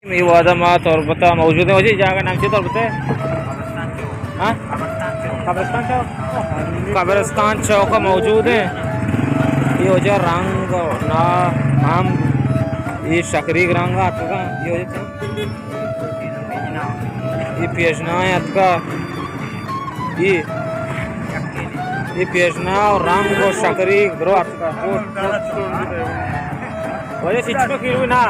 اے وہدا ما تربت ءَ موجود ایں۔ واجہ، اے جاگہ نام چی اِنت تربت ءِ؟ ہاں؟ قبرستان چوک۔ قبرستان چوک ءَ موجود ایں۔ اے واجہ رنگ ءُ نا ہم اے شکریگ رنگ ءَ اتکگ اَنت۔ اے واجہ، اے پیشنا ءَ اتکگ۔ اے، اے پیشنا ءُ رنگ ءُ شکریگ درو اتکگ۔ واجہ، چنچکو کیلو نا؟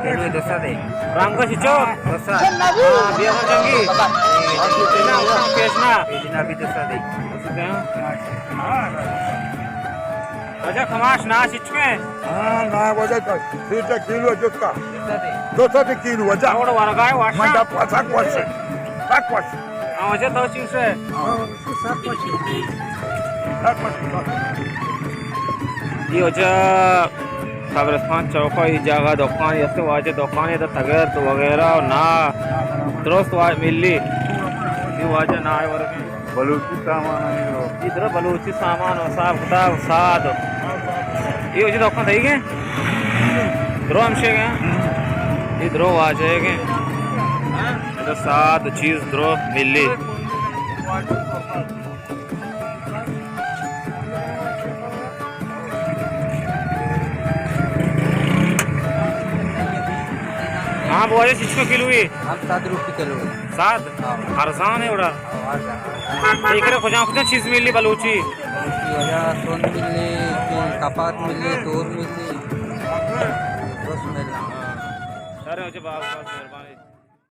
کیلو دو سد ایں۔ رنگ چنچو؟ دو سد۔ ہاں، بیا من جنگی۔ پیشنا، پیشنا۔ پیشنا بھی دو سد ایں۔ واجہ، کماش نا چنچکو ایں؟ ہاں، نا واجہ، سی روپے کیلو جتکا۔ دو سد کیلو واجہ۔ اور ورگائے واشا؟ من ڈپ سک وش۔ سک وش۔ ہاں، واجہ، تو چی گوش ئے؟ ہاں۔ اے واجہ قبرستان چوک ءَ اے جاگہ دکانے است، واجہ دکانے، ادا تگرد وغیرہ نا درست وا-، ملی۔ اے واجہ نا ورگیں۔ بلوچی سامان ایں۔ اے درو بلوچی سامان ءُ حساب کتاب ساد۔ اے واجہ دکان تئیگ ایں؟ درو ہمشیگ ایں؟ اے درو واجہ ئیگ ایں۔ ادا ساد چیز درو ملی۔ ہاں، بوجا چنچکو کلو ایں؟ ہم سد روپی کلو ایں۔ سد؟ ہاں۔ ارزان ایں اوڑا۔ ہاں، ارزان۔ تئی کرا کجام کجام چیز ملی بلوچی؟ بلوچی واجہ سون ملی، کپات ملی، تور ملی۔ بس ملی۔ ہاں۔ سر واجہ، باز باز مہربانی۔